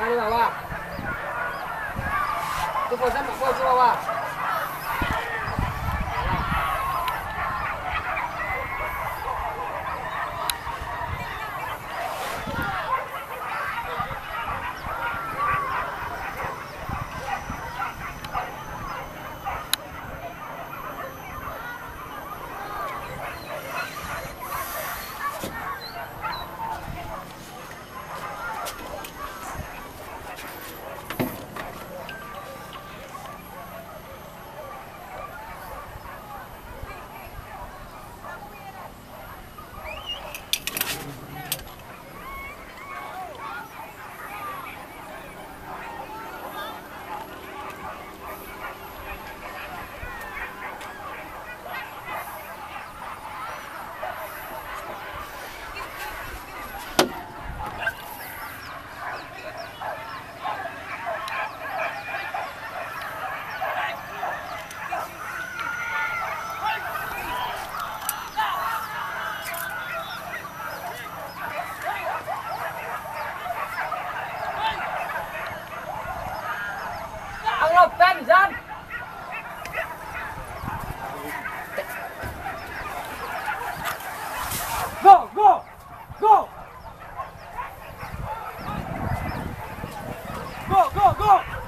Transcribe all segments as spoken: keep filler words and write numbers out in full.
Di bawah. Tu bosan, bosan bawah. Go, go! Go! Go, go, go!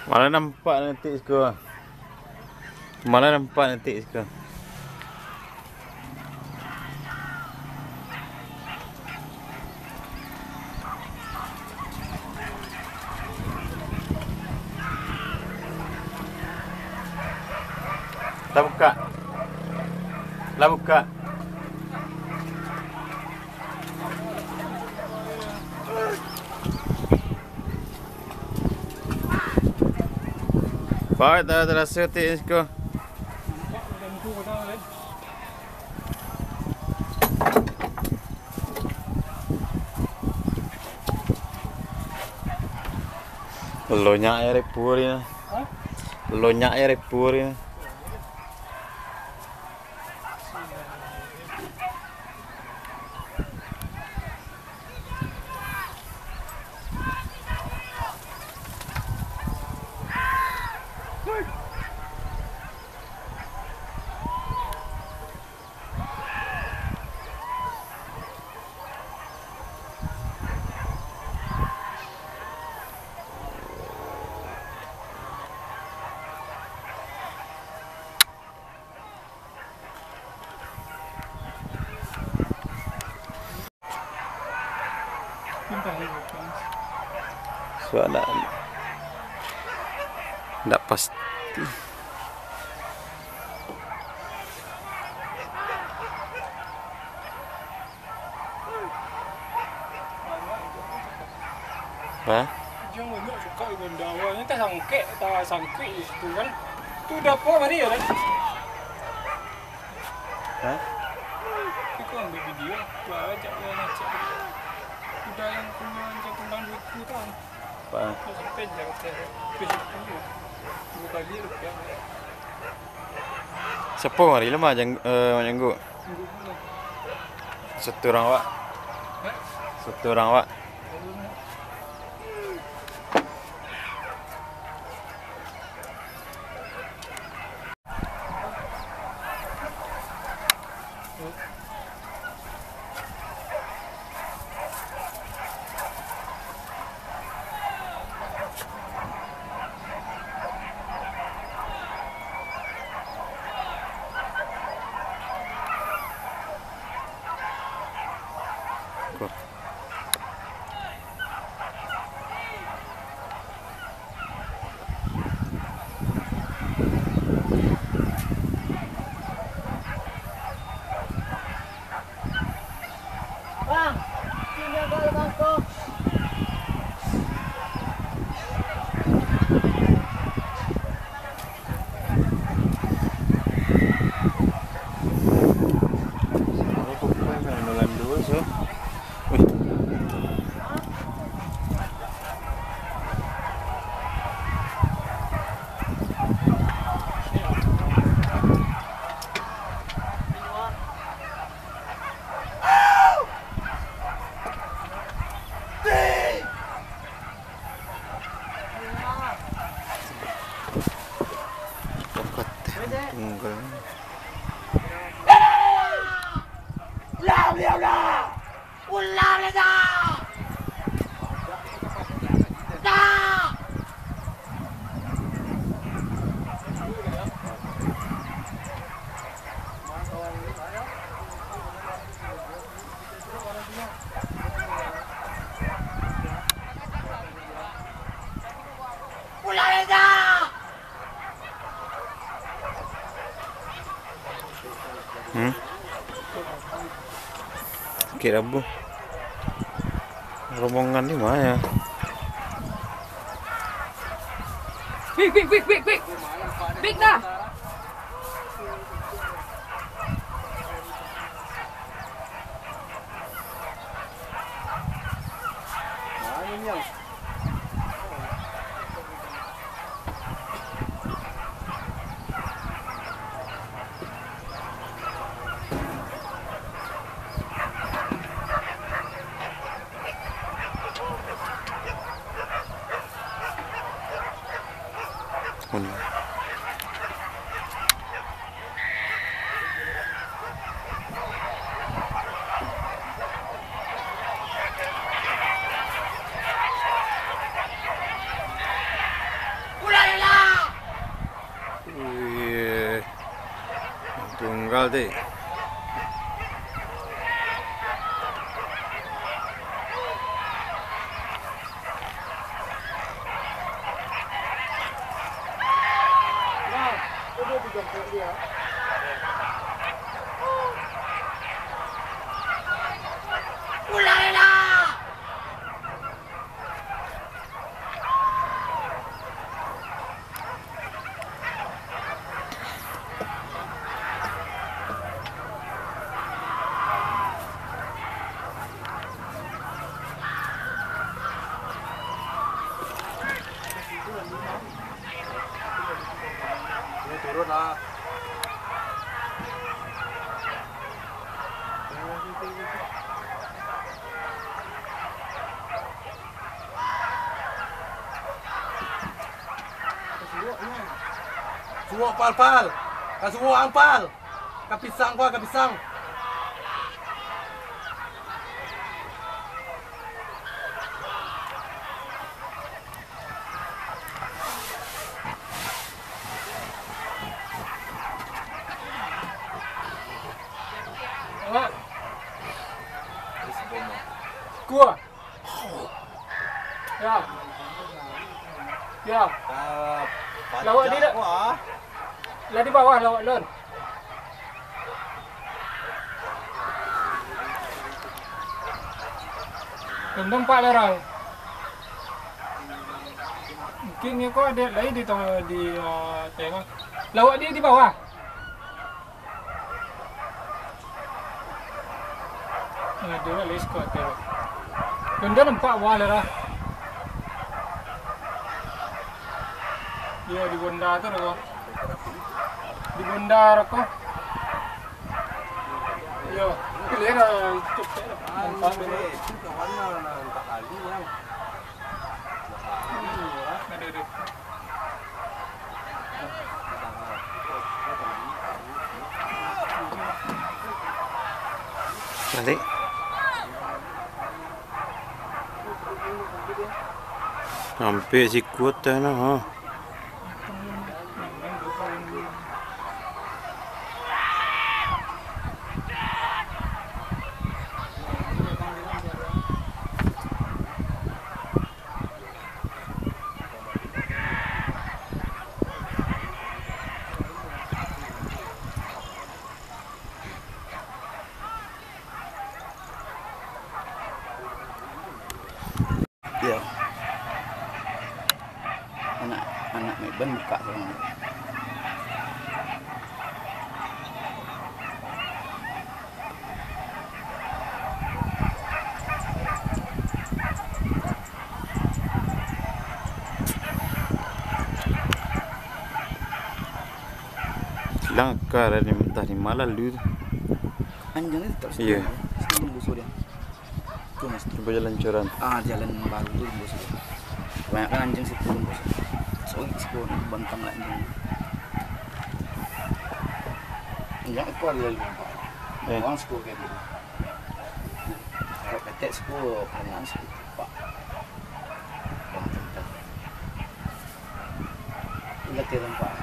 Malah nampak nanti siko. Malah nampak nanti siko. Lah bukak. Lah bukak. Baik, dah terasa tik siko. Lonyak aia repu ni. Hah? Lonyak aia repu ni. Suara ndak pasti. Hah? Jangan banyak suka di banda awalnya, tak sangkek, tak sangkek di situ kan. Tu udah apa mari ya kan? Hah? Itu ambil video, tu aja yang ngecek. Udah yang punya macam tentang duitku tau. Apa? Tu sampai dia kata, "Duit aku dua kali rupiah." Siapa mari lemah jang, eh, Mak Jangguik? Satu urang awak. Satu urang awak. Bang, sini agak lebih kau. Tunggal. Ulah, ulah, ulah! Ulah, ulah, ulah! Ulah! Hmm? Sakik labuah. Rombongan di mana? Big, big, big, big, big. Big dah. Tadi. Turun lah. Suok, Pal, Pal. Ka suok ang, Pal. Ka pisang ko, ka pisang. Kuah. Ya. Ya. Lawak di dak? Lah di bawah lawak lon. Tundung pak lorong. Mungkin nyo ko ado lai di tong-, di, eh, tengah. Lawak di, di bawah. Nah, dia lah skuad dia. Benda nampak bawah lah. Yo, di Bonda tu dah. Di Bonda ko. Yo, pilihan lah, cuk, nampak tu. Aduh, aduh. Balik. Sampai siku ateh nah, ha. Iyo. Anak, anak Medan buka sabananyo. Langkah dari entah di mana lu tu. Anjing ni tak. Iyo. Situ tunggu sore. Tu, Mas. Cubo jalan curan. Ah, jalan baru tu, Bos. Kebanyakan anjing situ, Bos. Soalnya situ bantang lah anjing. Enggak, aku ada lalu nampak. Eh. Orang situ kayak gitu. Kalau ketek situ, pernah situ, Pak. Bantang tadi. Enggak terempak.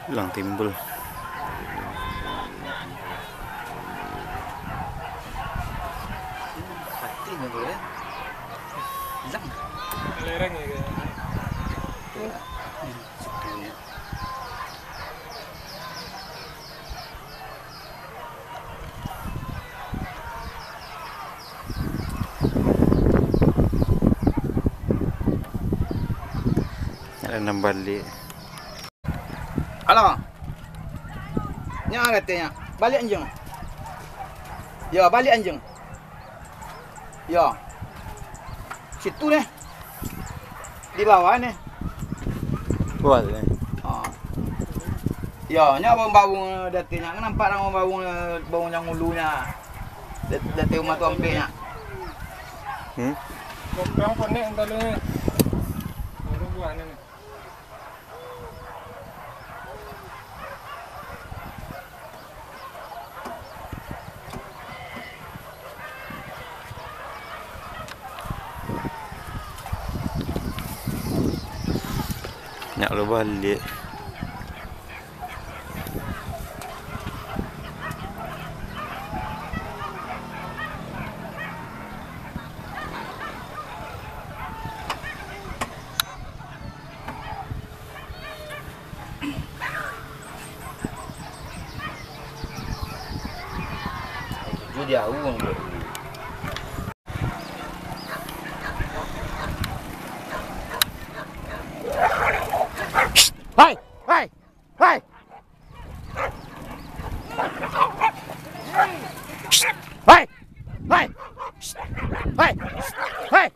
Hilang timbul. Mati ni tu, eh. Hilang. Lereng ya, kayaknya. Nak nambah balik. Alah. Nyo katonyo, baliak anjiang. Yo, baliak anjiang. Yo. Situ neh. Di bawah neh. Kuat neh. Ha. Yo, nyo baung-baung datonyo, kan nampak baung-baung, baung nan ulunyo. Dat-, datai rumah tu ampeknyo. Hmm? Yang konek entah lu ni. Baru buah ni. Nak lo baliak. Tujuh di awal. Hai, hai, hai. Hai, hai. Hai, hai.